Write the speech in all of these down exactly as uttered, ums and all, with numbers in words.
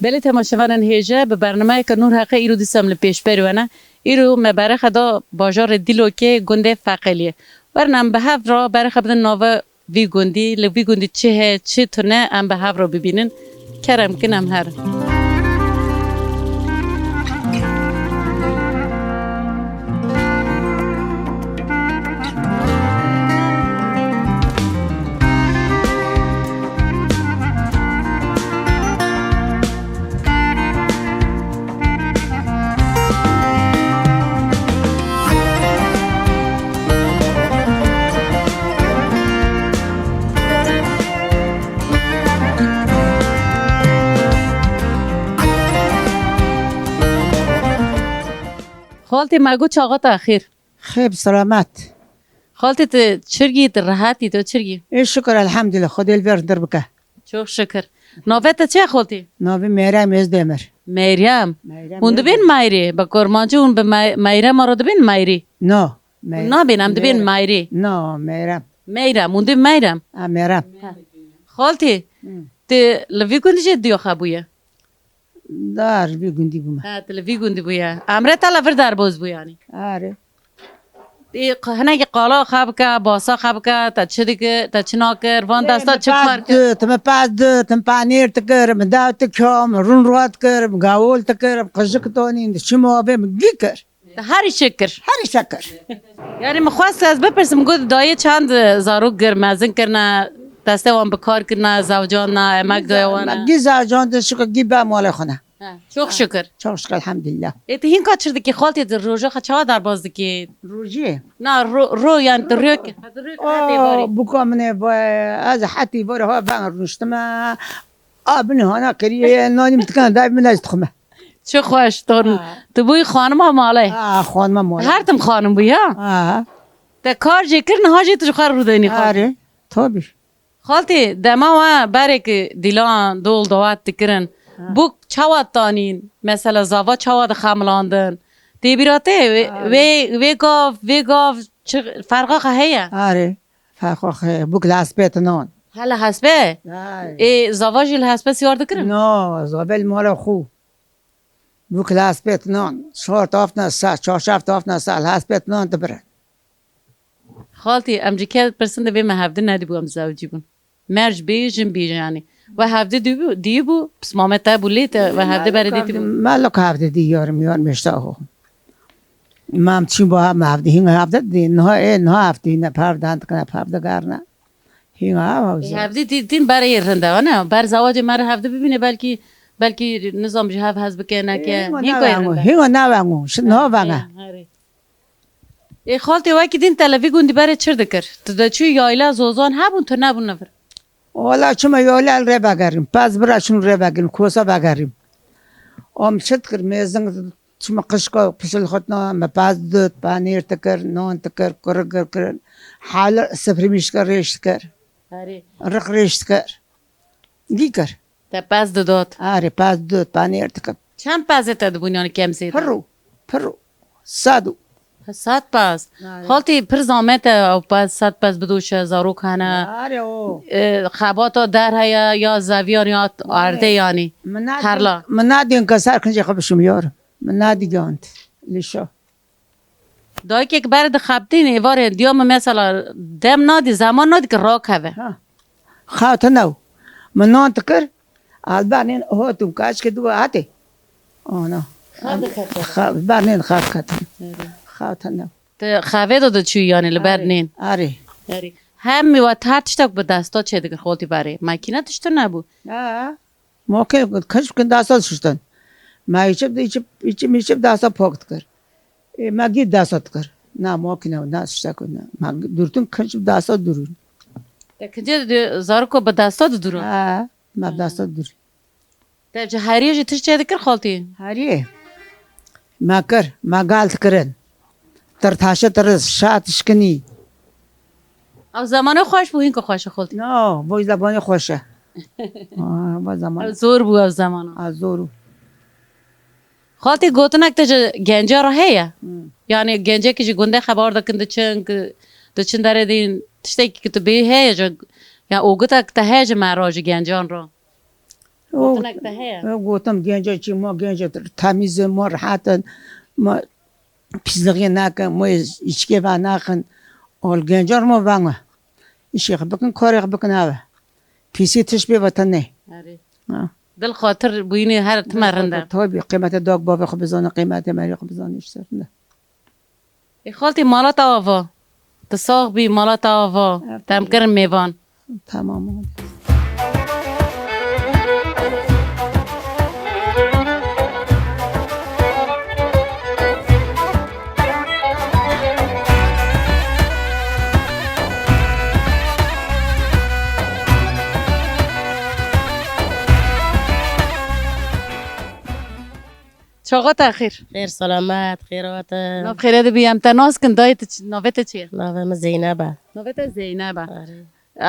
Gelê temaşevanên hêje, bi bernameyeke Nûr Heqê îro dîsa em li pêşberî we ne. Îro me berexe da bajarê Dîlokê, gundê Feqeliyê. Werin em bi hev re berexe bidin nava vî gundî, li vî gundî çi heye, çi tune, em bi hev re bibînin. Kerem kin em herin. Xaltî, me got çaxa te xêr. Xêr bi selamet. Xaltî, tu çirgî, tu rehetî, tu çirgî? Ê şikir, elhamdülillah, Xwedê li vê re dir bike. Çok şükür. Navê te çi ye xaltî? Navê Meyrem Êzdemir. Meyrem. Meyrem Hûn dibên Êzdemir. Meyrê? Bi kurmancî hûn bi Me-, Meyrema re dibên Meyrî? No. Meyrem. Nabên, em dibên Meyrem. Meyrî. No, Meyrem. Meyrem, hûn dibên Meyrem? Ha, Meyrem. Ha. Xaltî, Hı. tu li vî gundî jî diyo xwe bûye? Dar vî gundî bûme. Ha, tu li vî gundî bûye. Emre te li vir derbas bû yanî? Are. Ê, q-, hinekî qala xwe bike, basa xwe bike, te çi dikir, te çi nakir, van Ê, desta min çi pez kar kir? Dut, min pez dut, min panîr dikir, min dew dikir, min rûn rûat dikir, min gawol dikir, min qijik tonîn, diçim avê, min gî kir. Te herî çi kir? Herî çi kir. Yanî min xwest ez bipirsim, got dayê çend zarok kir, mezin kirine, destê wan bi kar kirine, zewcandine, emek daye wan e? Gî zewcandin, şikir gî be malê xwe ne. Ha, çok şükür. Çok şükür, elhamdülillah. Ê, tu hînka çi dikî xaltî, tu roja xwe çawa derbas dikî? Rojê? Na, ro, ro, yani tu rök, tu rök hetê barê. Aa, buka min ê ba, ez hetî barê ha ben rûniştime. A, binê hana kiriye, nanî min dikene, dayê min ez dixwime. Çi xweş, ton. Ha. Tu bûyî xanima malê. Ha, xanima malê. Her tim xanim bûyî, ha? Ha. Te kar jê kir, niha jê tu ji xwe rûdênî xwe. Are, tabii. Xaltî, dema we berêk dîlan, dol dawet dikirin, Ha. bûk çawa tanîn? Mesela zava çawa dixemilandin? Tê bîra te wê, Ha. wê, wê gav, vê gav çi ferqa xwe heye? Are, ferqa xwe heye. Bûk li hespê tinan. Hele hespê? Ay. Ê, zava jî li hespê siyar dikirin? No, zava li mala xwe. Bûk li hespê tinan. Şort afne ser, çarşaf afne ser, li hespê tinan dibirin. Xaltî, em ji ke pirsin divê me hevdi nedîbû em zewicî bûn. Merc bê, jin bê yanî. We hevdi dîbû, dîbû, pismame te bû lê te, we hevdi berê dîtibû. Me lok hevdi dî yarim, yarim êşta ho. Mam çîn ba me hevdi, hîn hevdi dî, niha ê, niha hevdi ne, pevdan dikine, pevdi garne. Hîn ha, Ê, hevdi dî, dîn berê yê rinde, ne? Ber zewacê me re hevdi bibîne, belkî, belkî nizam ji hev hez bike, neke. Hîn ko yê rinde. Hîn navengo, şi niha venge. Ê, herê. Ê, xaltê wekî din te li vî gundî berê çi dikir? Tu de çû yayla zozan hebûn, tu nebûn li vir? Wala çima yayla rê vegerîm. Pez bira çûn rê vegerîm, kosa vegerîm. Am çi dikir, mêzing çima qişka pisil xwe dina, me pez dut, panîr dikir, non dikir, kurik dikir. Hal sifrî mişka rêş dikir. Herê. Riq rêş dikir. Gî kir. Te pez didot. Arê, pez dut, panîr dikir. Çend pezê te dibûn, yanî kem zêde? Pirro, pirro. Sed û. Sed pez. Arê. Xaltî pir zamet e ew pez, sed pez bidoşe, zarok hene. Arê o. E, xebata der heye, ya zeviyan, ya erdê yanî. Min nadî-, Terla. Min nadîn ke ser kincê xwe bişim yarim. Min nadî gihand. Lîşo. Dayikek berê dixebitîn, êvarê diya min mesela dem nadî, zeman nadî ki rakeve. Ha. Xew tune û. Min nan dikir, ez bernên hotim, kaçke dû hatê. Ana. Xew dikete. Xew, bernên xew diketin. Erê. Xew tune û. Te xevê de diçû yanî li ber Erê, nên. Erê. Erê. Hemî we her tiştek bi desta çêdikir xoltî berê. Makîne tiştin nebû. Ha. Moke kaç kin dasa şiştin. Ma içip de içip, içip, içip dasa pok dikir. E, ma gî dasa dikir. Na makine, na şişte ku na. Ma durtun kaç dasa durun. Te kincê de zariko bi dasta de durun? Ha, ma dasta dur. Te ji heriyê jî tişt çê dikir xaltî? Heriyê. Ma kir, ma gal dikirin. Tir taşe tir şa tişkinî. Ev zemana xweş bû, hînka xweş e xaltî. No, bo zemanê xweş e. Ha, bo zeman. Ev zor bû ev zemana. Ha, zor bû. Xaltî, gotinek te ji genca re heye? Hmm. Yani gencekî ji gundê xebar dikin diçin, ki diçin derê din tiştekî ki tu bê heye ji, ya ogutek te heye ji me re, ji gencan re? Gotinek te heye? Gotim, genca çi, ma genca temîz in, ma rehet in, ma pîslixiyê nakin, ma îçkê venaxin. Ol genca ma vanga. Îşê xwe bikin, karê xwe bikin, ev e. Pîsî tişt pê ve tenê. Erê. Ha. Dil xatir bûyînê her time rind e. Tabî, qîmetê dawk bavê xwe bizane, qîmetê merê xwe bizane, îşte rind e. Ê xaltî, mala te ava. Tu sax bî, mala te ava. Ev Te em tabii. kirin mêvan. Tamam oldu. Çaxa te xêr. Xêr selamet, xêr hatin. Nav xêrê de bî, em te nas kin, dayê tu çi, navê te çi ye? Navê min Zeynep e. Navê te Zeynep e. Erê.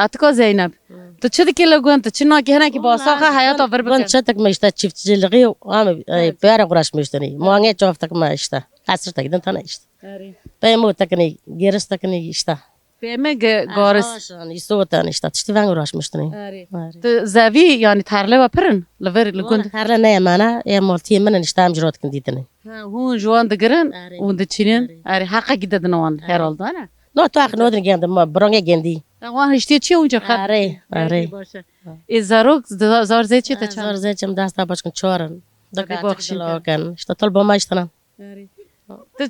Atika Zeynep. Hı. Tu çi dikî li gund? Tu çi nakî, hinekî Wala, basaxa ez heyata gund, vir gund bike. Çetek me işte çiftçiliği, ama, e, Evet. piyara uğraşmıştın. Mangê çoftek me işte. Hasır tek din tane işte. Erê. Peymo tekni, geriş tekni işte. Peyme ge-, garis. Aşan, îsotan, işte, tiştî veng uğraşmıştın. Erê. Erê. Tu zevî, yani, terle ve pirin, li vir, li Wala gund. Terle ne yemana, ya moltiyê min işte em ji rot kin dîtini. Ha, hûn ji wan digirin, Erê. hûn diçînin. Erê. Erê, heqekî dedin wan, Erê. herhalde, ne? No, tu haq nodin gendim, ma, bronge gendi. E, wan hiştiye çi hûn cer xat? Erê, Erê, erê. baş e. Ha. Ê, zarok, za-, zar zê çi te Ha, çar? Zar zê çim desta başkin çorin. Hadi Daka bak açık şimdi. Dalakan. İşte tol bomba işte. Erê. Tu,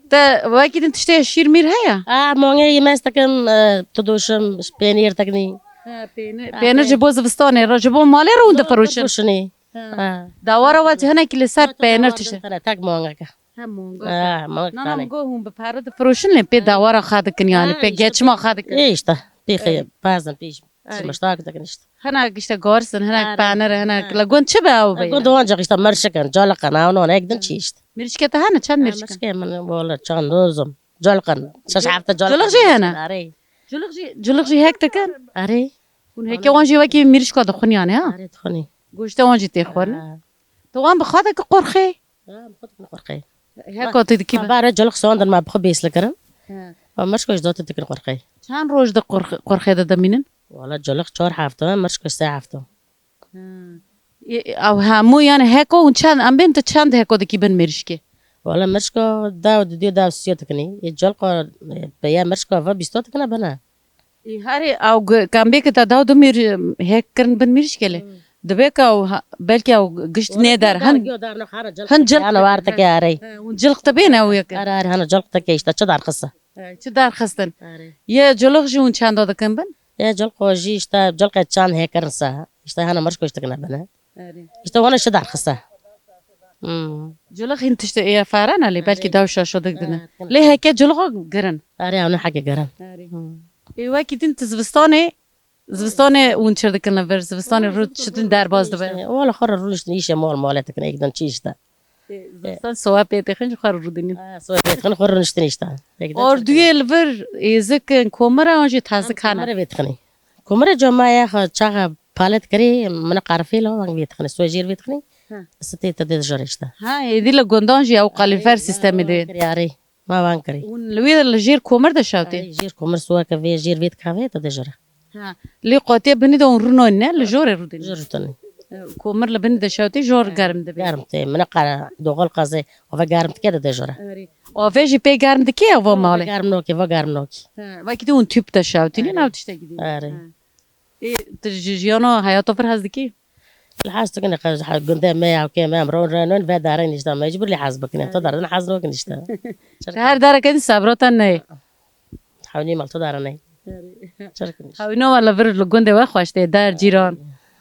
te wekî din tiştê şîr mîr heye? A, mongê yemez tekin, e, tu duşum, peynir tekni. Ha, peynir, Ha, peynir ji peynir. bo zivistanê re, ji bo malê re hûn difiroşin? Difiroşinî. Ha. Ha. Dawara we hinekî li ser Dawara peynir we tişt. Tane tek mongeke. Ha, monga. Ha, mongek Nana tane. Monga hûn bi pere difiroşin lê pê Ha. dawara xwe dikin yani, Ha, pê işte geçima pê-, xwe dikin. e, işte, pê xwe Erê. pazin, pê Erê. Çimiştak dikin işte. Hinek işte garis in, hinek Erê. penir, hinek Erê. li gund çi be ew be? Gund ancak işte mirşik in, caliq in, ew non, ek din çi işte. Mirişke te hene, çend Ha, mirişk in? Mirşikê min wala çand dozum. Caliq in, şeş heft caliq in. Caliq jî hene? Erê. Caliq jî, caliq jî hek dikin? Erê. Hûn heke wan jî wekî mirişka dixwin yani, ha? Erê, dixwinî. Goşte wan jî tê xwarin? Ha. Tu wan bi xwe de ki qorxê? Ha, bi xwe de qorxê. Heko tu dikî be? Bare caliq sondin me bi xwe bêsli kirin. He. Û mirşko ji dotê dikin qorxê. Çend roj di qorx-, qorxê de dimînin? Wala caliq çar hefte, mirşko sê hefte. He. E, ew hemû yani heko hûn çend, em bên tu çend heko dikî bin mirişkê? Wala mirşko dew di dê dew siyo dikinî. Ê caliqo, e, peye mirşko ve bîsto dikine bine. Ê, herê, ew g-, kembê ke te daw du mîr, hek kirin bin mîrişkê lê. Hmm. Dibe ke ew ha-, belkî ew gişt Wala nê der. Hin, giyo dar, giyo dar, no, hara ciliq hin teke, ciliq hana teke, war teke, he. Erê. He, hûn ciliq te bên ew yek. Erê, erê, hana ciliq teke işte, çi dar xisa. He, çi dar xistin. Erê. Ye ciliq jî hûn çenda dikin bin? Ye ciliq o jî işte, ciliqê çand hek kirin sa. İşte hana mirş koştik ne bine. Erê. İşte wana çi dar xisa. Hmm. Ciliq hîn tiştê ê ye fare ne lê, belkî Erê. Daw şaşo dik dine. Evet, evet. Lê heke ciliqo girin. Erê, ew ne heke girin. Erê. Hmm. Ê, wekî din tu zivistanê, zivistanê hûn çir dikin li vir, zivistanê rû çitin derbas dibe? Wala xwe re rûniştin îşe mal malê dikin, êk din çi işte. Ê, zivistan sowa pê têxin ji xwe re rûdinin. Ha, sowa pê têxin xwe rûniştin işte. Êk din çi Orduyê li vir êzik in, komira an jî tezik hene? Komira vê tixinî. Komira cama ya xwe çaxa palet kirî, min qarifê lo, wang vê tixinî, sowa jêr vê tixinî. Ha. Sitê te dê jor işte. Ha, êdî li gundan jî ew qalifer Erê, sistemê ma dê. Wan kirî, erê. Ma wan kirî. Hûn li wê li jêr komir de şewtê? Erê, jêr komir suweke vê jêr vê dikavê te dê jor. Ha. Lê qotê binî de hûn rûnoyne, li jorê rûdin. Jor rûdin. Komir li binî de şewtê jor Erê. Germ dibe. Germ tê. Min qara doxal qazê, ava germ dike de dê jor. Erê. Ave jî pê germ dike ya va malê? Germ nokê, va germ nokê. Ha, wekî de hûn tüp de şewtînin, Erê. Ew tiştekî dî. Erê. Ha. Ê, tu ji jiyana heyata vir hez dikî? Li hez dikin, qe-, ha, gundê me ya, kê me, em ron, ron, ron, ve darin işte, mecbur lê hez bikin. Em to darin hez nokin işte. Te her dareke dî sebra te neyê. Hewnî mal to darin ney. Çirkin işte. Hewîna wala vir li gundê we xweş tê, der, cîran.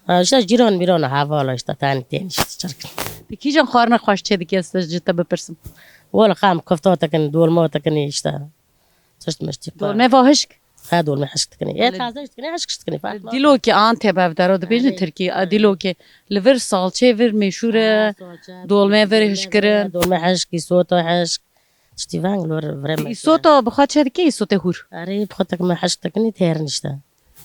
Ha, işte cîran, mîran, hevala işte, tani tên işte, çirkin. Ti kîjan xwarina xweş çê dike, ez ji te bipirsim? Wala xam kofta tekin, dolma tekin işte. Tişt mişt. Dolmê va hişk? Ha, dolmê hişk dikinê. Ê, Li taze hişk dikinê, hişk hişk dikinê, fark Dîlokê an tê bevdero dibêjin Erê. Tirkî. A, Erê. Dîlokê. Li vir salçê vir mêşûr e. Ha, salça, Dolmê vir dolmê hişkirin. Dolmê hişk, îsota hişk. Tiştî veng lor virem. Îsota bi xwe çê dike, îsotê hûr? Erê, bi xwe tek me hişk dikinê, têrin işte.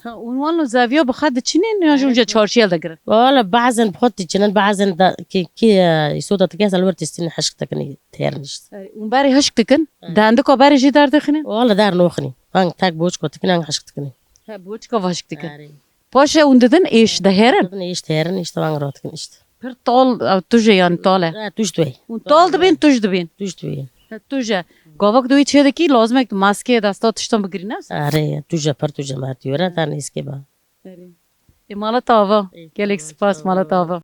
Ha, û wan li zeviya bi xwe diçînin, yan jî Erê, unca bi- çarşiya digirin? Wala bazen bi xwe diçînin, bazen da ki, ki, e, îsota dike, ez li wir tîstînin hişk dikinê, têrin işte. Erê, û berê hişk dikin? Erê. Dendika berê jî derdixinin? Wala der noxinî. Hang tek boçko dikin, hang hişk dikinî. He, boçka va hişk dikin. Erê. Paşê hûn didin êş diherin? Didin êş diherin, êş devan rot dikin îşte. Pir tol, ew tuje yani tol e. Ha, tuj dibê. Hûn tol dibên, tuj dibên. Tuj dibê. Ha, tuje. Gavak duyê çê dikî, lazim e tu maskê desta tiştan bigirî, ne? Are, tuje, pir tuje, ma tu ra ta nêskê ba. Erê. Ê, mala te ava. Ê, gelek spas, mala te ava.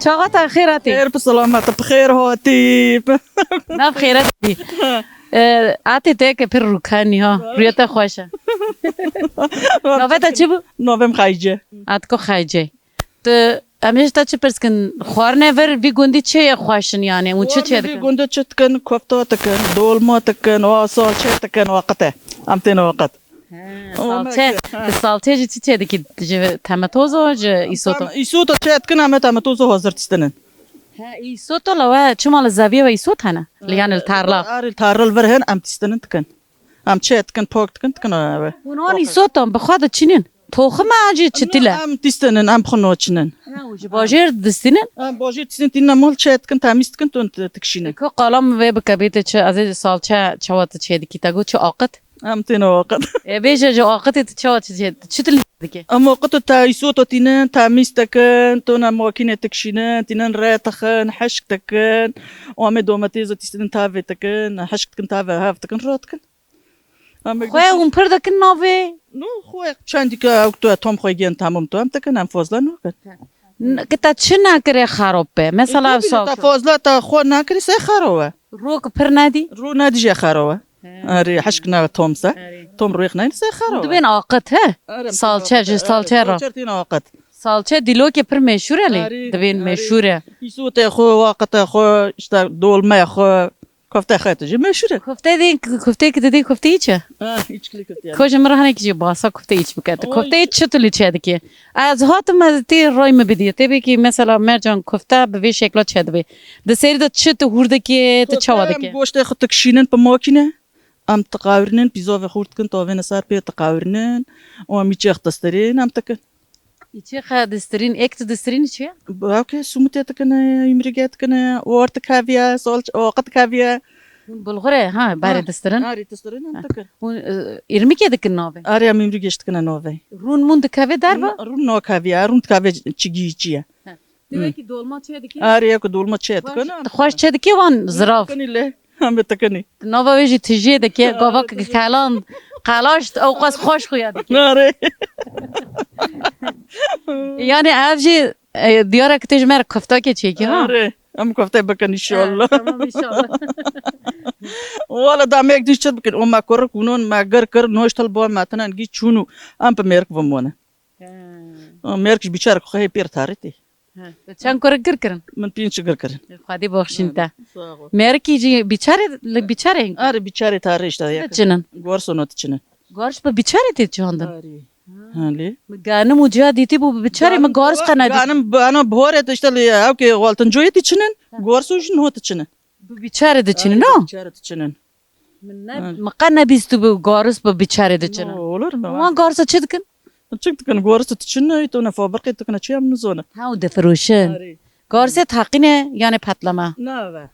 Çaxa te xêr hatî. Xêr bi selamet, bi xêr hatî. Nav xêret bî. Ee, atê te ke pir rûkanî ha. Rûya te xweş e. Navê te çi bû? Navê min Xeyce. Atiko Xeyce. Tu, em ê ji te çi pirs kin? Xwarine vir vî gundî çi yê xweş in yani? Û çi çê dikin? Vî gundî çi dikin? Kofta dikin, dolma dikin, wa salçe dikin, wa qite. Em tên wa qit. He, salçe, tu salçe ji çi çê dikî? Ji temetozo, ji îsoto? Îsoto çê dikin, em ê temetozo hazir distinin. He, îsoto la we, çima li zeviyê we îsot hene? Li, yani li tarla? Arê li tarla li vir hin, em distinin dikin. Em çê dikin, pok dikin, dikin ev. Hûn wan îsotan bi xwe diçînin? Toxim e, acî çitil e? Em distinin, em bi xwe naçinin. Ha, û ji bajêr distînin? Em bajêr distînin, tînin mol çê dikin, temîz dikin, ton dikişînin. Ko qala min vê bike bê te çi, ez ê salçe çawa tu çê dikî, te got çi aqit? Em têne waqit. E, bêje ji aqitê tu çawa çi çê, çi tu lê dikî? Em waqit te îsoto tînin, temîz dikin, tona makînê dikişînin, tînin rê dixin, hişk dikin. Amê domatêzo tîstinin tavê dikin, hişk dikin tavê hev dikin, rê dikin. Xwe hûn pir dikin navê? No, xwe çendî ke ew tu tom xwe gên tamam tu em dikin, em fazla nakin. N-, ki te çi nekirê xerab be? Mesela ew salça. Te fazla te xwe nekirî se xerab e. Rok pir nedî? Ro nedî jê xerab e. He. Erê, hişk ne tom se. Erê. Tom rêx ne se xerab e. Dibên aqit he? Erê, salçe, ji salçe re. Salçe tîn aqit. Salçe dîlokê pir meşhur e lê. Erê, dibên erê. Meşhur e. Îsotê xwe, waqitê xwe, işte dolmeyê xwe. Kofte xwe tu jî meşhur e. Kofte dê, kofte ki didê kofte îç e? Ha, îçkili kofte yani. Ko ji min re hinekî jî basa kofte îç bike. Tu kofte îç çi tu li çê dikî? Ez hatim, ez tê ray min bidî. Tê bikî mesela mercan kofte bi vê şekla çê dibe. Di serî de çi tu hûr dikî, tu çawa dikî? Goştê xwe tu kişînin bi makîne. Em diqawirînin, pîzovê hûr dikin, tovêne ser pê diqawirînin. Û em îçê xwe distirîn, em dikin. Îçê xwe distirîn, êk tu distirîn çi ye? Ew ke sûmitê dikine, îmrîgê dikine, ort dikaviye, sol, oqit dikaviye. Hûn bulxurê, ha, berê distirin? Arê distirin, em dikin. Hûn, e, îrmîkê dikin navê? Arê em îmrîgê jî dikine navê. Rûn mûn dikeve derve? Rûn, rûn nakaviye, rûn dikave çigî çi ye. Dê wekî dolma çê dikî? Arê, yek dolma çê dikî. Xweş çê dikî wan zirav. Dikinî lê, em ê dikinî. Nava wê jî tijê dikî, gava kelan, qelaş, ew qas xweş xuya dikî. Arê. Yani ev jî, e, diyar e ki tê ji me re koftakê çêkî, ha? Arê, em kofte bikin inşallah. Ha, tamam inşallah. Wala da me yek dî çi bikin, o me kurik hûnon me gir kir, noştel bo me tinen gî çûn û em bi mêrik vimone. Ha. Mêrik ji biçarek xwe hê pêr tarî tê. Ha. Çend kurik gir kirin? Min pênc gir kirin. Xwedê baxşîn te. Sağ ol. Mêrikî jî biçarê, li biçarê hîn. Arê biçarê tarî işte. Diçinin. Gorso no diçinin. Gors bi biçarê tê çandin? Arê. Ha lê. Min ganim û ciya dîtî bû bi biçarê, min gors qenedî. Ganim bana bihorê de işte li ew ke waltincoyê diçinin. Gorso jî no diçinin. Bi biçarê diçinin, no? Biçarê diçinin. Min ne, min qe nebîstibû garis bi biçarê diçin. No, olur mu? Wan garsa çi dikin? Çi dikin? Garis diçin, tu ne fabrikê dikine çi em nizone. Ha, û difiroşin. Arê. Garsê teqîne, yani patlama. Ne ve.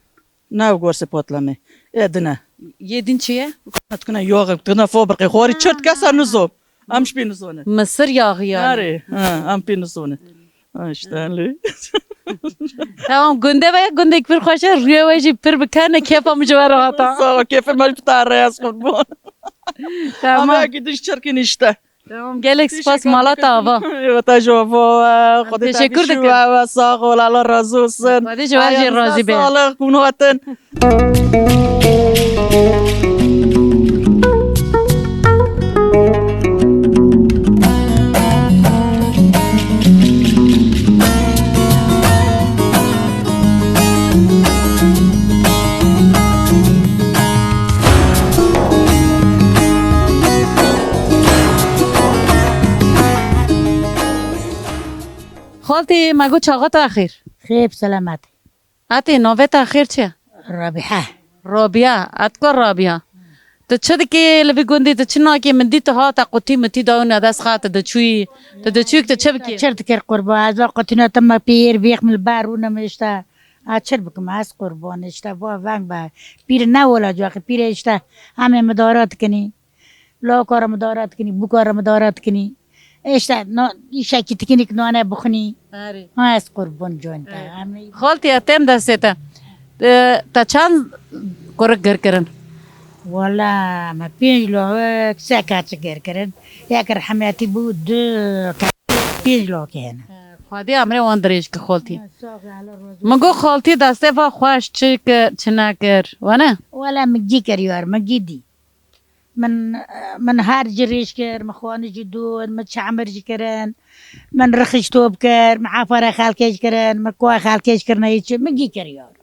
Ne garsê patlame. E, dine. Yê din çi ye? Dikine yağı, dikine fabrikê. Xwarî çirt kesa nizon. Em ji pê nizone. Misir yağı yani. Arê, ha, em pê nizone. Ha, işte, lê. Tamam, gunde ve gundek pir xweş e, rûyê we jî pir bi kevn e, kêfa min ji we re hata. Sağ ol, kêfê me jî bi te re, ez qurban. Tamam. Ama gidiş çirkin işte. Tamam, gelek spas, mala te ava. Eyvallah, te jî ava, Xwedê te bişuwe, sağ ol, Allah razı olsun. Xwedê ji we jî razî be. Sağlık, hûn hatin. Xaltî, me got çaxa te xêr. Xêr, selamet. Atê, navê te xêr çi ye? Rabiha. Rabiya, etkar Rabiya. Tu çi dikê li vî gundî, tu çi nakê? Min dî tu hate qutî mitî dawî ne dest xwe, tu diçûyî, tu diçûyî, tu çi bikî? Çir dikir qurban, ez va qutîna te me pêr bêx min li ber rûne min işte. A çir bikim, ez qurban işte, va veng be. Pîr ne wela caxi, pîr işte, em ê midara dikinî. Lawka re midara dikinî, bûka re midara dikinî. Îşte, no, îşekî tikinik nane bixwinî. Erê. Ha, ez qurban can te. Erê. Em ê Xaltî, ez têm destê te. E, te çend kurik gir kirin? Wala, me pênc lawik, se keçik gir kirin. Yek rehmetî bû, du keçik, pênc lawikê hene. Xwedê emrê wan dirêj ki xaltî. Sağ ol, Allah razı olsun. Min got xaltî destê ve xweş çi kir, çi nekir. Wene? Wala, min gî kir yar, min gî dî. Min, min her jî rêj kir, min xwanin jî dûn, min çemir jî kirin, min rixî ji top kir, min afare xelkê jî kirin, min koa xelkê jî kirine yê çi, min gî kir yar.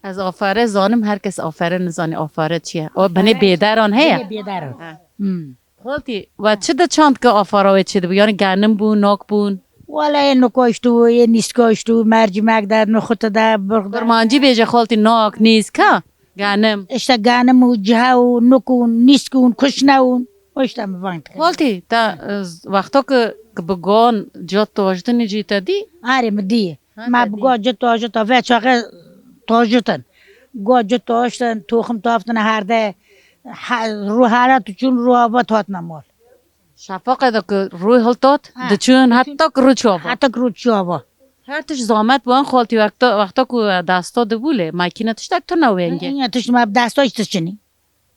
Ez afare zanim, her kes afare nizanî afare çi ye. O binê bêderan heye? Binê bêderan. Ha. Hmm. Xaltî, we çi diçand ki afara wê çi dibû? Yanî genim bû, nak bûn? Wala yê nuka işte bû, yê nîska işte bû, mercimek de, nuxut de, burx de. Kurmancî bêje xaltî, nak, nîska? Ganim. İşte ganim û cihe û nuk û nîsk û kuşne û o işte mi van dikir. Xaltî, te, e, wexta ku, ku bi gan ciya tajitinê jî te dî? Arê mi dî. Ha, ma te bi dî. Gan ci tajita ve çaxê tajitin. Gan ci tajitin, toxim taftin herde. Ha, rû hera tu çûn rû ava tatna mal. Şefaqê de ku rû hiltat, ha, diçûn heta ku rû çava. Heta ku rû çava. Her tişt zamet bû, an xaltî wexta, wexta ku desta dibû lê makîne tiştek tune wengê. Nya tişt me bi desta hiç tişt çinî.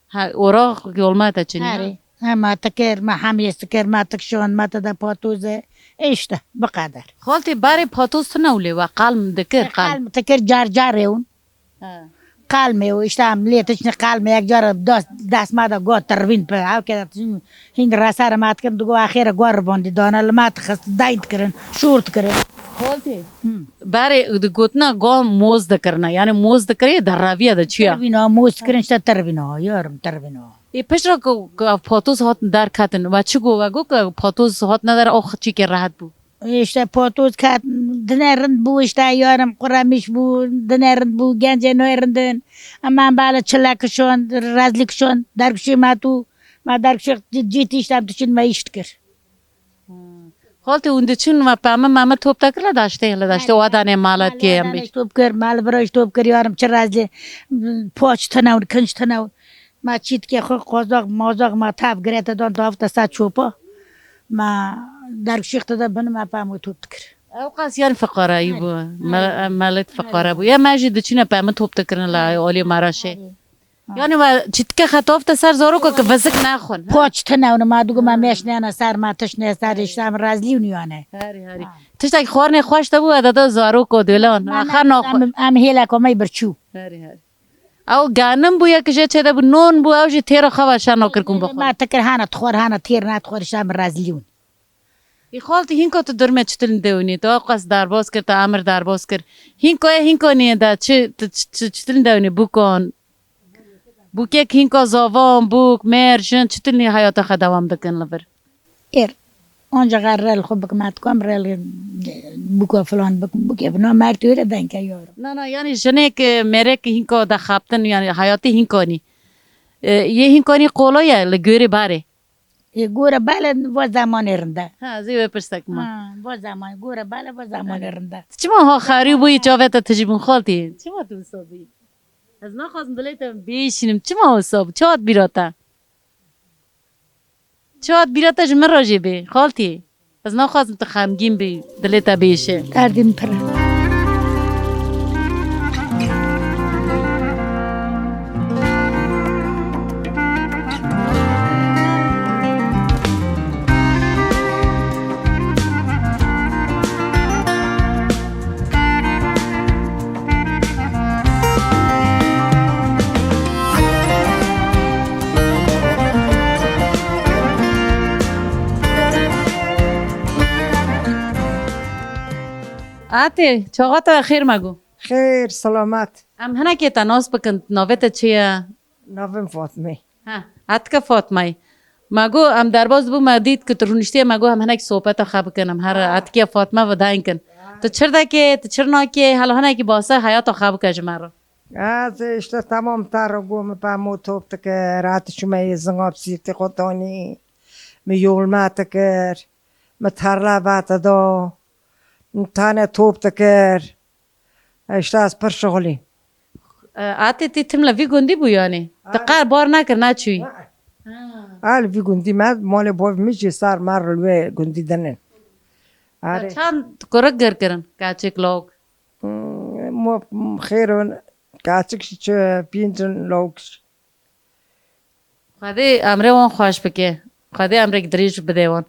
Ha, ora yolma te çinî. Erê. Ha, ma te kir, ma hemiyê te kir, ma te kişand, ma te de patoze. E işte, bu kadar. Xaltî barê patoz tune û lê we qalm dikir, e, qalm. Qalm te kir car car ewn. Ha. Qalmê û işte em lê tiştî qalmê yek cara dest, dest me de got tirvîn pe. Ew ke hîn resere me dikin, digo axêre got ribandî dane, li me dixist, deyn dikirin, şûr dikirin. Xaltî. Hı. Berê di gotina got moz dikirine, yani moz dikirê de reviye de çiya? Tirvîna, moz dikirin işte tirvîna, yorum tirvîna. Ê piştre ku, ku ev patoz hat derketin, we çi got, we got ku patoz hat neder, o çîkê rehet bû? İşte patoz ket, dine rind bû, işte yarım quremiş bû, dine rind bû, gencê noy rindin. Ama bala çile kişon, rezli kişon, derguşê me tu, me derguşê cît işte em diçin me iş dikir. Xaltî hûn diçin me peme meme top tekir le daştê, le daştê o danê malat kê em. Top kir, mal bira top kir, yarım çi rezli, poç tine û kinç tine û. Ma çîtkê xwe qozaq, mozaq ma tav girete dan, dav te ser çopa. Ma dergşîx te de bin me pem û top dikir. Ew qas yan fiqarayî bû. Erê. Me-, melet fiqara bû. Ya me jî diçine pem top dikirin la olê maraşê. Erê. Ha. Yani we çîtke xetaf te ser zaroka ki vezik nexwin, ha? Poç tine û ma digo ma meş nene ser ma tiş ne ser işte em razlî û niyane. Herî, herî. Ha. Tiştek xwarnê xweş te bû, e, dede zarok û dêlan. Ma axa ne, naxwe. Em, em hêleka me birçû. Herî, herî. Ew ganim bû, yek jê çêde bû, non bû, ew jî têra xwe ve şer nakir kûn bixwe. Ma te kir hana dixwar, hana têr nadixwar, îşte min rezilî win. Ê xaltî, hînka tu durmê çitilin dewinî, tu ew qas derbas kir, tu emir derbas kir. Hînka ye, hînka nîye de, çi, tu çi, çi, çitilin dewinî, bûkan. Bûkek hînka zavan, bûk, mêr, jin, çitilin heyata xwe dewam dikin li vir. Êr. Onca xer rel xwe bikim, ez dikam rel bûka filan bikim, bûkê bina, mert wêre denke yaro. Na, na, yani jinek, e, mêrek hînka de xaptin, yani hayatê hînkanî. E, yê hînkanî qolay e li gorê barê. Ê, gore bale va zemanê rinde. Ha, zê wê pirsek ma. Ha, va zeman, gore bale va zemanê rinde. Çima ha xarî bûyî, çavê te tijî bûn xaltî? Çima tu wisa bûyî? Ez naxwazim dilê te bêşînim. Çima wisa bû? Çi hat bîra te? Çi hat bîra te ji min re jê bê, xaltî? Ez naxwazim tu xemgîn bî, dilê te bêşe. Derdê min pir e. Atê, çaxa te xêr me got. Xêr, selamet. Em hinekê te nas bikin, navê te çi ye? Navê min Fatme. Ha, etika Fatmayê. Me got, em derbas dibû, me dît ku tu rûniştiye, me got, em hinek sohbeta xwe bikin, em her etikiya Fatme ve dayîn kin. Tu çir dekê, tu çir nakê, hela hinekî basa heyata xwe bike ji me re. Ez işte tamam te re got, min pemo top dikir, hati çûme yê zinga bi sîrtê xwe tanî, min yol me dikir, min terle ve te da, min tane top dikir. Îşte ez pir şixulî. E, Atê tê tim li vî gundî bû yanî? Te Ay. Qer bar nekir, neçûyî? Ha. Ha, li vî gundî me, malê bavê min jî ser me li wê gundî dinin. Te Arê. Çend kurik gir kirin? Keçik, lawik? Hmm, mo-, xêr in, keçik jî çi, pînc in, lawik jî. Xwedê emrê wan xweş bike. Xwedê emrek dirêj bide wan.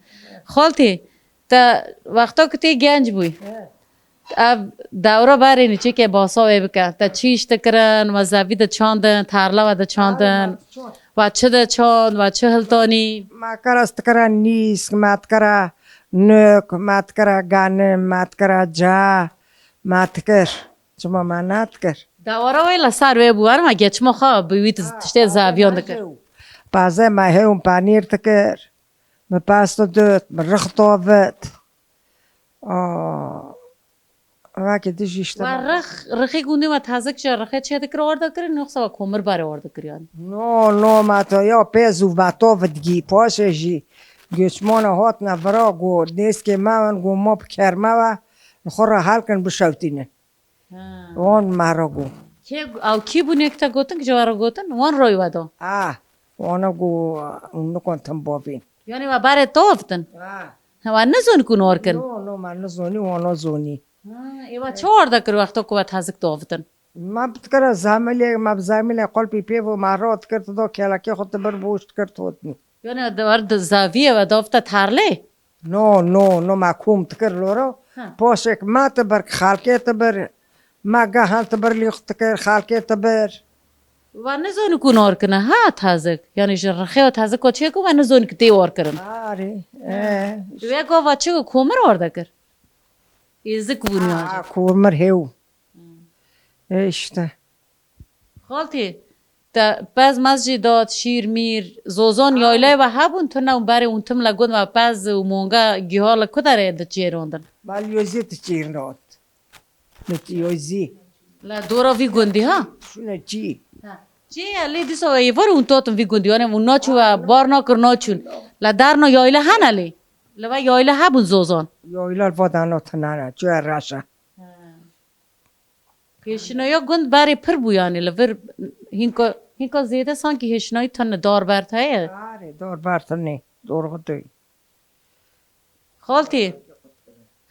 Xaltî, te wexta ku tê genc bûy. He. Ev dewra berê nîçikê basa wê bike. Te çi îş dikirin, we zevî diçandin, tarla we diçandin. He, we diçand. We çi diçand, we çi hiltanî? Me kere stikira nîsk, me dikira nuk, me dikira ganim, me dikira ca, me dikir. Çima me nedikir? Dewara wê li ser wê bû, erma geçma xwe bi wî tiz-, tiştê zaviyan dikir. Pazê me hêwin panîr dikir. Min pasta dot, min rix davit. Aa, wekî dijî işte. Wa rix, rixê gundê me tazik ji rixê çê dikir, orada kirin, yoksa wa komir bare orada kir yani? No, no, me to ya pêz û me to vidgî, paşê jî göçmana hatine vira got, nêskê me in, got, ma bi kerme ve, xwe re helkin bişewtînin. Ha. Wan me re got. Kê, ew kî bûn yek te gotin, ki ji we re gotin? Wan roy we da? Ah, wana got, hûn nikan tim bavên. Yani we berê tavtin? Ah. Ha, we nizon ku nor kin? No, no, me nizonî, wana zonî. Ha, ê we çi orada kir wexta ku we tezik tavtin? Me bi dikira zemilê, me bi zemilê qulpî pê bû, me rat kir, tu da kelekê xwe tu bir boş dikir, tu hotnî. Yani di, di zaviyê we dafte tarlê? No, no, no, me kom dikir lora. Ha. Paşek me tibir, xelkê tibir. Me gehen tibir lîx dikir, xelkê tibir. We nizonî ku nor kine, ha, tazik. Yani ji rixê we tazik we çê ku we nizonî ku tê or kirin. Arê, e. We gava çi ku komir or dekir? Êzik bûn ya. Ha, komir hew. Hmm. E işte. Xaltî, te pez mez jî dat, şîr mîr, zozan yaylay ve hebûn, tu ne berê hûn tim le gund ve pez û monga giha li ku derê diçêrandin? Balyozî diçêrand. Li Yozî. Li dora vî gundî ha? Şûne çî. Ha. Çi ye lê dîsa êvar hûn totin vî gundî, yani hûn naçû ve bar nakir naçûn. Li derna yayla hene lê? Li ve yayla hebûn zozan? Yayla li va derna tinane, çûye reşe. Ha. Hêşinaya gund berê pir bû, yani li vir hînka, hînka zêde sankî hêşinayî tune darbert heye. Arê, darbert tune, dorxitê. Xaltî,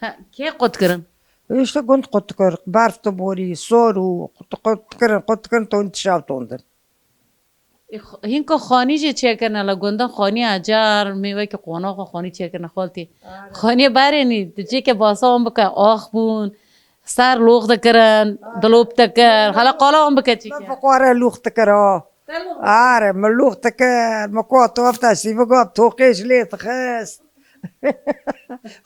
he, kê qut kirin? Îşte gund qut kir, berf tu borî, sor û qut, qut kirin, qut kirin, ton tişav tondin. Ê, x-, hînka xanî jî çêkirine li gundan, xanî ecar, mêvekî qonaxa xanî çêkirine xaltî. Aynen. Xanî berênî, tu çêke basa wan bike, ax bûn, ser lox dikirin, aynen, dilop dikir, hala qala wan bike çêke. Min fiqare lûx dikir ha. Te lûx dikir? Are, min lûx dikir, min ko tu efta sîviga toqê ji lê dixist.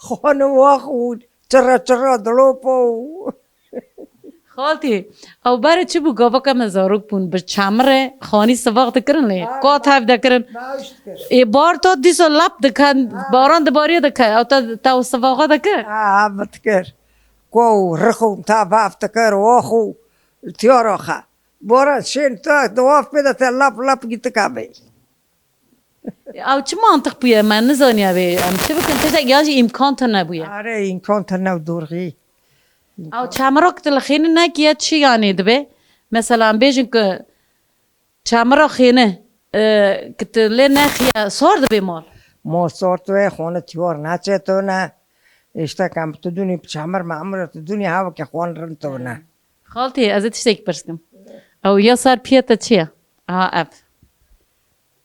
Xanî wax û çirre çirre dilopo û Xaltî, ew berê çi bû? Gavaka me zarok bûn, bi çemire xanî sivax dikirin lê. Ha, ka tev dekirin. Ê, bar to dîso lap dikin, ha, baran dibariye dike. Ew te, te sivaxa dike? Ha, ha, bitikir. Ko û rix û ta vaf dikir, ox û tiyara xe. Baran şên ta, di waf pê de te lap lap gîtika bê. Ew çi mantiq bûye? Me nizaniye bê. Em çi bikin? Tiştek yan jî îmkan tune bûye. Are, îmkan tune û dorxî. Ew çemrok tu li xêni nekiye çi yanî dibe? Mesela em bêjin ku çemra xêni, e, ku tu lê nexiye sor dibe mal. Mal sor tu ye, xone tiyar neçe tu ne. Îşte kam tu dunî çemir memir tu dunî hava ke xon rin tu ne. Xaltî, ez ê tiştekî pirs kim. Ew ya ser piye te çi ye? Aha, ev.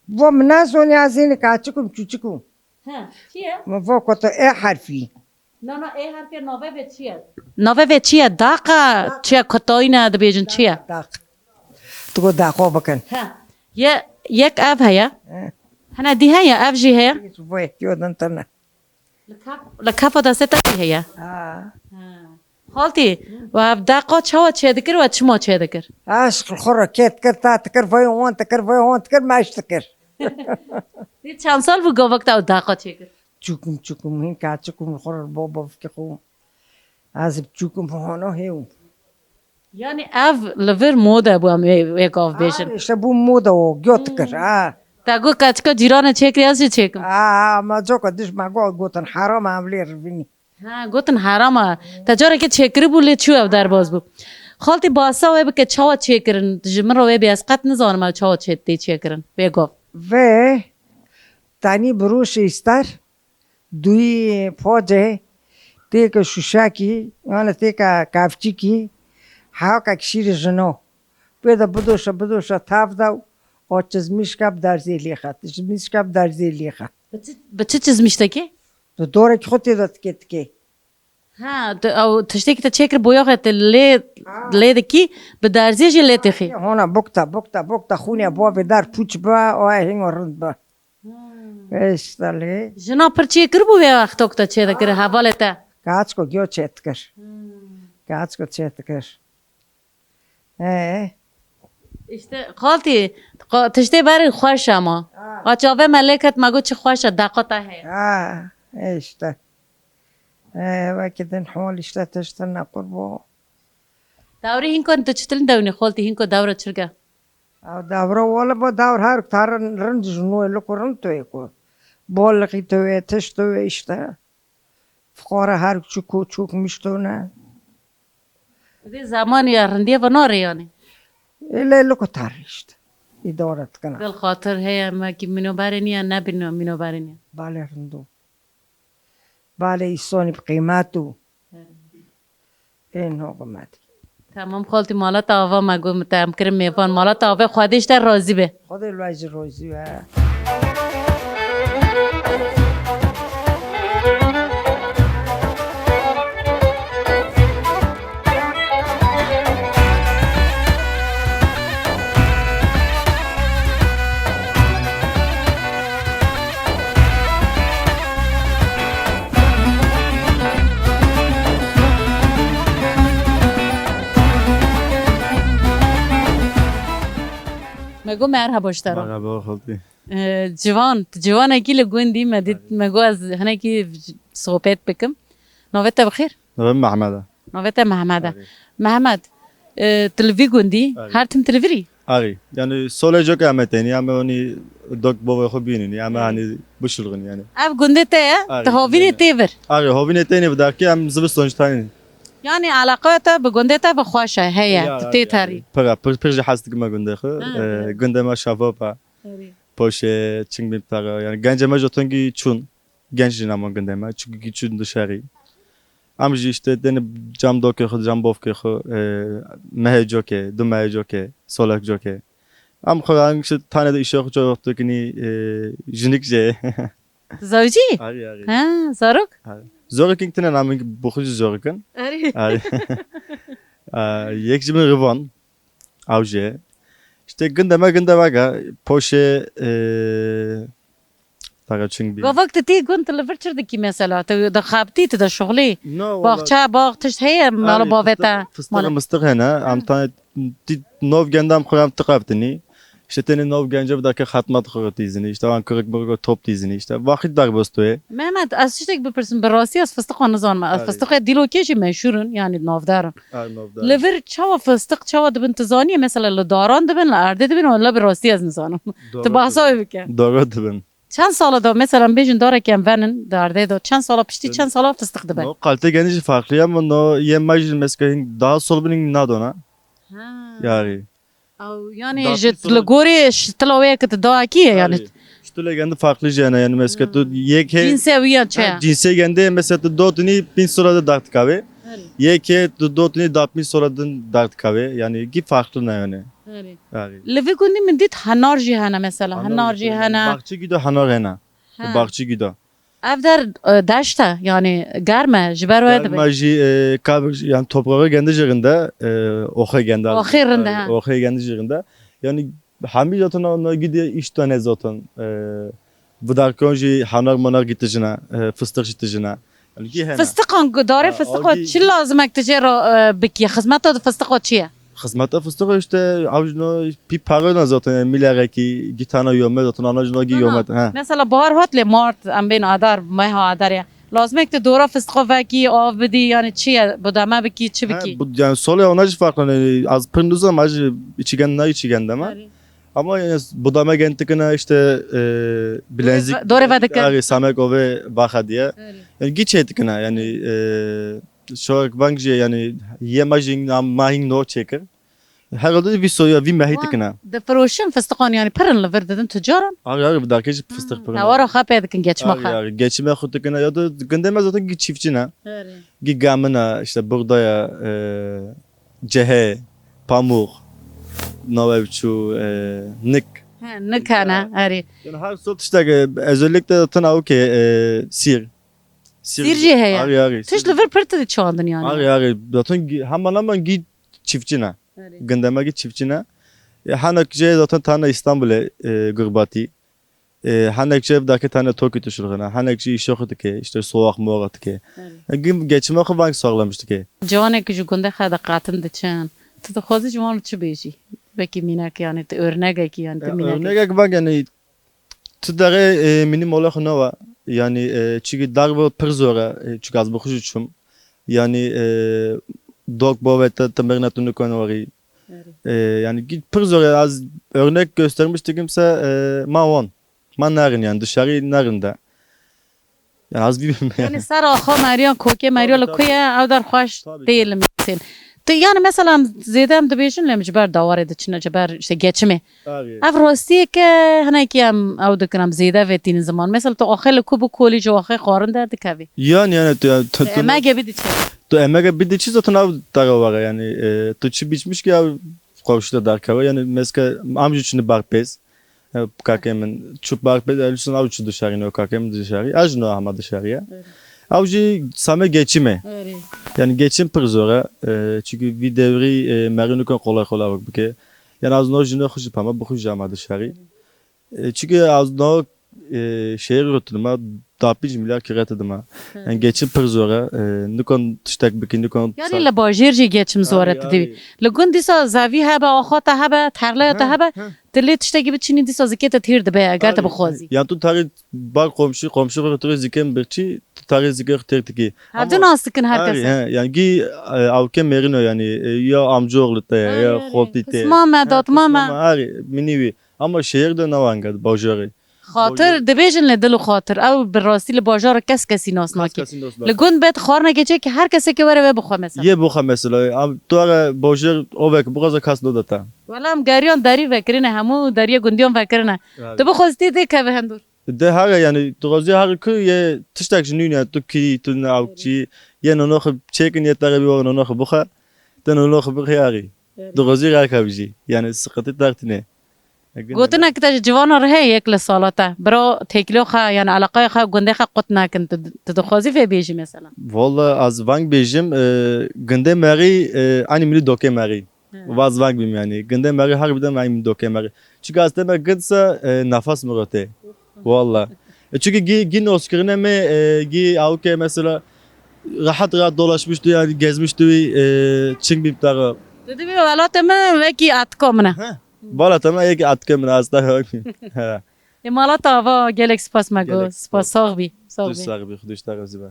Vo min nezonî ez hîn kaçik im, çûçik im. He, çi ye? Min vo ku tu E herfî. Na, na, E herfê navê vê çi ye? Navê vê çi ye? Daqa, çi ye? Kutayî ne dibêjin çi ye? Daq. Tu got daqa bikin. He. Ye, yek ev heye. He. Hene dî heye, ev jî heye. Hiç vo yek yo din tune. Li kef-, li kefa destê te jî heye? Ha. Ha. Xaltî, we ev deqa çawa çêdikir, we çima çêdikir? Eşq li xwe re kê dikir, ta dikir, vay hon dikir, vay hon dikir, me eş dikir. Dê çend sal bû gavak te ew daqa çêkir? Çûkim çûkim, hîn ka çûkim li xwe re bo bavkê xwe. Ez bi çûkim hona hêw. Yanî ev li vir moda bû em wê, wê gav bêjin. Ha, işte bû moda o, göt kir, ha. Te got keçika cîranê çêkirî, ez jî çêkim. Ha, ha, ma coka diş ma got, gotin heram em lê rivînî. Ha, gotin heram e. Te carekê çêkiribû lê çû ew derbas bû. Xaltî basa wê bike çawa çêkirin? Ji min re wê bê ez qet nizanim ew çawa çê tê çêkirin. Wê gov. Vê tenî birûşê îster, duyî pocê, têke şuşekî, yani têke kevçikî, hewkek şîrê jino. Wê de bidoşe, bidoşe tev de û o çizmîşke bi derzê lêxe. Çizmîşke bi derzê lêxe. Bi çi, bi çi çizmîştekê? Tu dorekî xwe tê de tikê tikê. Ha, tu ew tiştekî te çêkir boyaxê te lê, Ha. lê dikî, bi derzê jî lê têxî. Hona bukta, bukta, bukta, xûnê bavê der pûç be, o hîn o rind be. Hmm. Vêşta lê. Jina pir çêkir bû vê wexto ku te çê dikir, Ha. hevalê te. Kaçko giyo çê dikir. Hmm. Kaçko çê dikir. He. İşte xaltî, qa-, tiştê berê xweş e ma. Ha. A çavê me lê ket, me got çi xweş e, deqa te heye. Ha, işte. He, wekî din hol işte tiştin ne qurbo. Dawrê hînko tu çitilin dewnî xaltî hînko dawra çirge? Ew dawra wala bo dawr her tarin rind ji nû li ku rind tu yê ku. Bol li qî tu yê, tişt tu yê işte. Fuqara her çûk û çûk miştone. Vê zemanê ya rindiyê ve narê yanî. Ê lê li ku tarîşt. Îdare dikine. Dil xatir heye me ki mînoberê niye, ne bîno mînoberê niye. Balê rindo. Balê îsonî bi qîmet û. Ê no qimet. Tamam xaltî, mala te ava me got, te em kirin mêvan. Mala te ava, Xwedê ji te razî be. Xwedê li we jî razî be. Me got merhaba ji te re. Merhaba, xaltî. Ee, ciwan, tu ciwanekî li gundî me dît, me got ez hinekî sohbet bikim. Navê te bi xêr? Navê min Mehmed e. Navê te Mehmed e. Erê. Mehmed, e, tu li vî gundî, Erê. her tim tu li vir î? Erê. Yani solê coka em ê tenî, em ê onî dok bovê xwe bînî, em ê Erê. hani bişilxin yani. Ev gundê te ye? Erê, Tu havînê gundê me. tê vir? Erê, havînê tenî bi derkê em zivistan jî tenî. Yani eleqeya te bi gundê te bi xweş e, heye, Ya, tu tê ya, terî. Pira, pir, pir jî hes dikime gundê xwe. Ha, Ee, evet. gundê me şefaf e. Erê. Poşê, çing bin pira. Yani gencê me jî tengî çûn. Genç jî nemon gundê me. Çunkî çûn dişerî. Em jî işte dene cam dokê xwe, cam bovkê xwe, e, mehê cokê, du mehê cokê, solek cokê. Em xwe em işte tane de îşe xwe çok dikinî, e, jinik jê. Zewcî? Arî, arî. Ha, zarok? Arî. Zorok ing tine naming bu xwe jî zorok in. Arî. Arî. Aa, yek ji min Rivan. Ew jê. İşte ginde me ginde vega poşê, e, Taga çing bî. Gavak tu tê gund, tu li vir çi dikî mesela? Tu dixebitî, tu dişuxlî? No, wala. Baxçe, bax, tişt heye mala Erê, bavê te? Fıstık, fıstık Mala. mıstık hene. Em Ha. tane di-, nov gendam xwe em tiqebtinî. İşte tenê nov gence bi dake xetmet xwe dîzinî. İşte wan kirik mirgo top dîzinî. İşte vaxit berbostoyê. Mehmet, ez tiştek bipirsim, bi rastî ez fistiqa nizanim. Ez Erê. fistiqê dîlokê jî meşhûr in, yani navdar in. Erê, navdar. Li vir çawa fistiq, çawa dibin tu zanî? Mesela li daran dibin, li erdê dibin, wala bi rastî ez nizanim. Doğru Tu bahsa dibin. wê bike. Doğru dibin. Çend sala da mesela bêjin darekê em venin derdê de, çend sala piştî, Çend çend sala fistiq dibe? No, kalite geniş farklı ya, ama no yê me jî mesela daha sol binin nadona. Ha. Yani. Ew yani Daha ji pis li olan gorê şitila wê ke tu dayakî ye yani. Yani, işte le kendi farklı jene yani mesela tu Hmm. yek he. Cinse wî ya çi Ha, ye? Cinse kendi mesela tu dotini bin sonra da dert kabe. Öyle. Yek he tu dotini da bin sonra da dert kabe. Yani ki farklı ne yani. Erê. Erê. Li vî gundî min dît henar jî hene mesela, Henar henar jî jî hene. hene. Baxçe gido henar hene. Ha. Baxçe gido. Ev der, e, deşt e, yani germ e, ji ber wê Germa dibe. jî, e, kabir, yani toprağı kendi jirinde, e, oxe kendi. Oxe rinde, ha. Oxe kendi jirinde. Yani hemî zaten o, o gidiyor üç tane zaten, e, vidarkon jî henar manar gitijine, e, fıstık jitijine. Yani ki hene. Fistiqan gu-, darê Ha, fistiqo o gi- çi lazim ek tu jê re, e, bikî? Xizmeta fistiqo çi ye? Xizmeta fistixê işte, ew jino pî parona zaten, yani, mîlerekî, gî tane yomet, zaten ana jino gî Na, na. yomet, he. Mesela bahar hat lê mart, em bên adar, meha adar ya. Lazmek tu dora fistixo vekî, av bidî, yani çi ye, budeme bikî, çi He, bikî? bu, yani, solê ona jî farklı, yani, az pir nizam, az jî içigen, ne içigen deme. Erê. Ama, yani, budame gentikine işte, e, bilezik, Dore ve dike. Arê, samek ove baxa diye. Erê. Yani, gî çêtikine, yani, e, şorak bank jî, yani, ye ma jî, ma hîn no çêkir. Herhalde vî soya, vî mehî Wan dikine. Difiroşin fistiqan, yani pirin li vir didin tucaran? Arê, arê, bi dakê jî fistik Ha, pirin. Tewara xwe pê dikin, geçma Arê, xwe. arê, geçime xwe dikine, ya da gundê me zaten gî çiftçi ne. Erê. Gî gamina, işte buğdaya, e, cehê, pamuk, nawe çû, e, nik. He, nik hene, He. erê. Yani her sor tiştek, e, özellikle zaten ew ke, e, sîr. Sîr jî heye. Arê, arê, Tişt sîr. li vir pir tu diçandin yani. Arê, arê, zaten gî-, hemen hemen gî çiftçi ne. Erê. Gundê me gî çiftçi ne. E, henek jê zaten tane İstanbul'e, e, gurbatî. E, henek jê dakê tane Tokyo tişirxine. Henek jî îşoxi dike, işte soğuk moğuk dike. Erê. E, gî geçime xwe bank sağlamış dike. Ciwanek ji gundê xwe diqatin diçin. Tu dixwazî ji wan çi bêjî? Wekî mînak yani, tu örnegekî yani, tu Ya, mînak örnegek bank yani, tu derê, e, mînî mola xwe nawa. Yani, e, çikî darbe pir zor e, e, çikî ez bi xwe jî çûm. Yani, e, dok bove te, te mirne tu nikon warî. Erê. E, yani, gî-, pir zor e, ez örnek göstermiş dikim se, e, ma wan. Ma nerin yani, dışarı nerin de. Yani, az bir Yani, ser axa meriyan, kokê meriyan Tabii, li ku tabii. ye, ew der xweş Tabii, tê tabii. li mêsên. Tu, yani, mesela, em zêde em dibêjin, lê em ji ber dawarê diçine, ji ber, işte, geçimê. Arê. Ev rastiyê ke hinekî em ew dikin, em zêde vê tînin ziman. Mesela, tu axê li ku bikolî, ji axê xwarin derdikevî. Yani, yani, tu, yani, tu, tu, Emegê bidî çi? tu emegê bidî çi zaten ew tera were, yani, e, tu çi biçmiş ki ew xweşte derkeve, yani, meske, em jî çini bar pêz. E, kakê min çû bar pêz, ew çû dişarî, ne kakê min dişarî. Ez jî no hema dişarî ye. Evet. Ew jî same geçim e. Evet. Yani geçim pir zor e. E, çünkü vî devrî, e, merî nikon kolay kolay wek bike. Yani az no jî ne xwe jî pema bi xwe jî hema dişarî. E, çünkü az no, e, şehir rotine ma da pênc milyar kire te dima. Hı. Yani geçim pir zor e. E, nikon tiştek bikî, nikon Yani sa- li bajêr jî geçim zor e, Arê, tu dibî. arê. Li gund dîsa zevî hebe, axa te hebe, terleya te He, hebe, he. tu lê tiştekî biçînî dîsa zikê te têr dibe, eger tu Arê, bixwazî. Yan tu tarî bar komşu, komşu xwe tu zikên birçî, tu tarî zikê xwe têr dikî. Hevdû Ama nas dikin her Arê, kes. he, yani gî, e, awke merîno yani, e, ya amcaoğlu te, Arê, ya arê. xoltî te. Xisma me, He, datma me. xisma me, arê, minî wî. Ama şehir de ne wenge, bajarê. Xatir, Bajar- dibêjin lê dil û xatir. Ew bi rastî li bajar kes kesî nas Kes nake. kesî nas nake. Li gund bet xwarinekê çêke her kesekê were wê bixwe mesela. Yê bixwe mesela. Am, tu ara bajar ovek bixwaze kes node te. Wela em geriyan derî vekirine, hemû deriyê gundiyan vekirine. Evet. Tu bixwazî tê dê keve hundur. De hare yani, tu xwazî hare ku ye tiştek ji nû ne, tu kî, tu ne awkçî, ye nono xwe çêkin, ye te re bî nono xwe bixwe. Te nono xwe bixwe yarî. Evet. Tu xwazî reka bijî. Yani sıkıntı dertine. Gotinek te ji civana re heye yek li sala te. Bira têkilo xwe, yani eleqaya xwe, gundê xwe qut nekin. Tu, tu dixwazî vê bêjî mesela? Valla ez veng bêjim, e, gundê merî, e, anî milî dokê merî. He. Vaz veng bîm yani. Gundê merî her bidem anî milî dokê merî. Çünkü ez teme gund se, e, nefes mi rote. Valla. E, çünkü gî, gî noskirine me, e, gî awke mesela rahat rahat dolaşmıştı yani gezmişti, e, çing bîm tara. Tu dibî welatê min wekî atika min e. He. Bala te me yekî atike min asta. He. Ê mala te ava gelek spas me got. Gelek Spas, spas. Sax bî. Sax Tu bî. sax bî, Xwedê ji te razî be.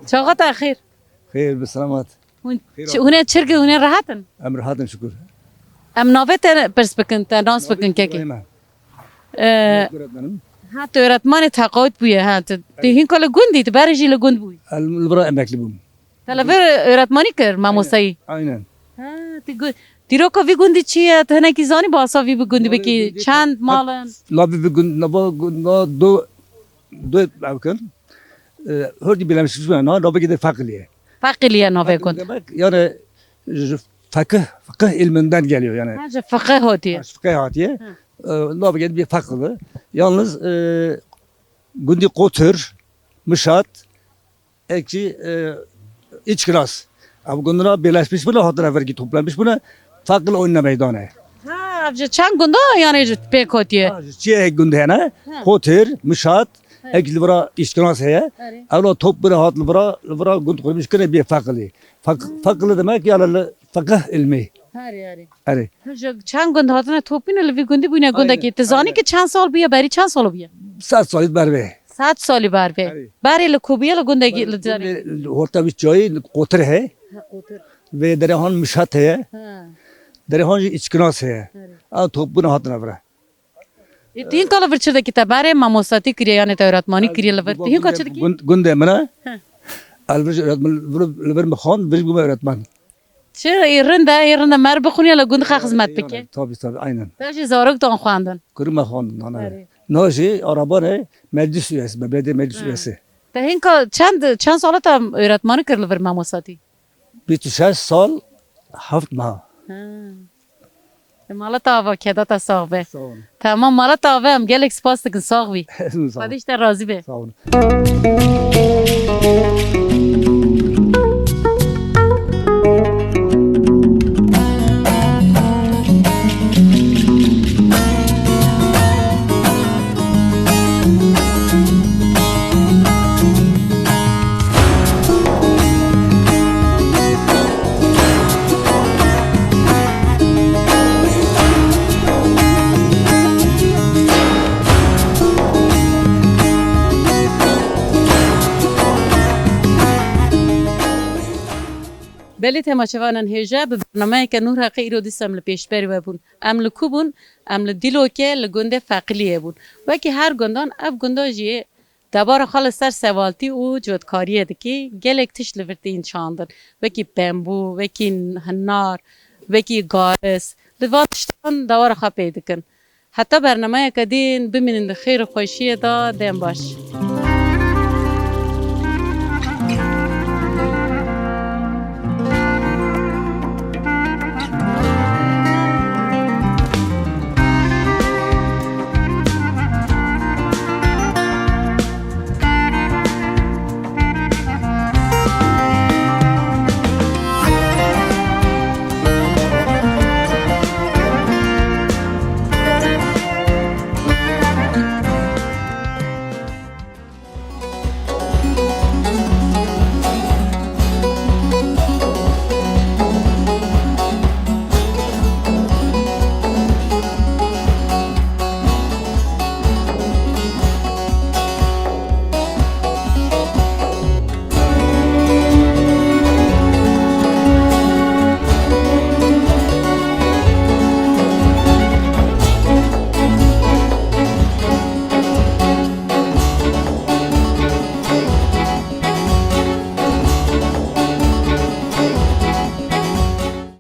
Çaxa te xêr. Xêr, bi selamet. Hûn Xêr çi, hatin. hûn ê çirkin, hûn ê rehet in? Em rehet in, şükür. Em navê te pirs bikin, te nas Navê bikin kekê. Îbrahîm e. Ee, Ez öğretmenim. Ha, tu öğretmanê teqawit bûye, ha, tu, tu Evet. hînka li gund î, tu berê jî li gund bûyî. Ez li vira emeklî bûm. Te li vir öğretmanî kir, mamostayî? Aynen. Ha, tu gu-, dîroka vî gundî çi ye? Tu hinekî zanî basa vî bi gundî Navê bikî? gundî Çend hat-, mal in? Navê vî gund-, nava gund-, na do, do ew kin. E, hurdî bîlemşmiş bûne, na, navê gundê Feqilî ye. Feqilî ye navê gund. Demek, yani, ji fekih, fekih ilminden geliyor yani. Ha, ji fekih hatiye. Ha, ji fekih hatiye. Hı. E, navê gundê bir Feqilî. Yalnız, e, gundî Qotir, Mişat, Ekçi, e, İçkinas. Ev gundina birleşmiş bûne, hatine vergî toplanmış bûne. Feqilî oyna meydane. Ha, ev ji çend gunda yani ji pêk hatiye? Ha, ji çiyê gund hene. Ha. Qotir, Mişat, ha, ek li vira İçkinas heye. Erê. Ewla top bire hat li vira, li vira gund kurmiş kine bê Feqilî. Fek-, Feqilî demek yani li fekih ilmi. Erê, erê. Erê. Ji çend gund hatine topîne li vî gundî bûne gundekî. Aynen, tu zanî aynen. Ki çend sal bûye, berî çend sal bûye? Sed salî ber vê. Sed salî ber vê. Erê. Berê li ku bûye li gundekî li derê? Gundê li horta wî çayî Qotir he. Ha, Qotir. Vê derê han Mişat heye. Ha. Derê han jî İçkinas heye. Erê. Ew top bûne hatine vira. Ê, tu hinka li vir çi dikî te berê mamosatî kiriye, yanê te öğretmanî kiriye li vir? Tu hinka çi dikî? Gund-, gundê min e. He. El vir öğretmen, vir, li vir min xwend, vir bûme öğretmen. Çi, ê rind e, ê rind e, mer bixwîne li gund xwe xizmet bike. Tabii, tabii, aynen. Te jî zarok dan xwendin? Kurî me xwendin, ana. Erê. Na jî araba ne, meclis üyesi, me belediye meclis üyesi. Te hinka çend, çend sala te öğretmanî kir li vir mamosatî? Bîst û şeş sal, heft meha. Ha. Mala te ava, keda te sax be. Sağ olun. Tamam, mala te ava, em gelek spas dikin, sax bî. Sağ olun. Xwedî ji te razî be. Sağ olun. Belê temaşevanên hêja, bi bernameyeke nû reqî îro dîsa em li pêşberî we bûn. Em li ku bûn? Em li Dîlokê, li gundê Feqiliyê bûn. Wekî her gundan, ev gunda jî debara xwe li ser sevaltî û cotkariyê dikî, gelek tişt li vir tên çandin. Wekî pembû, wekî hinar, wekî garis. Li van tiştan dewara xwe pê dikin. Heta bernameyeke din, bimînin di xêr û xweşiyê de, dem baş.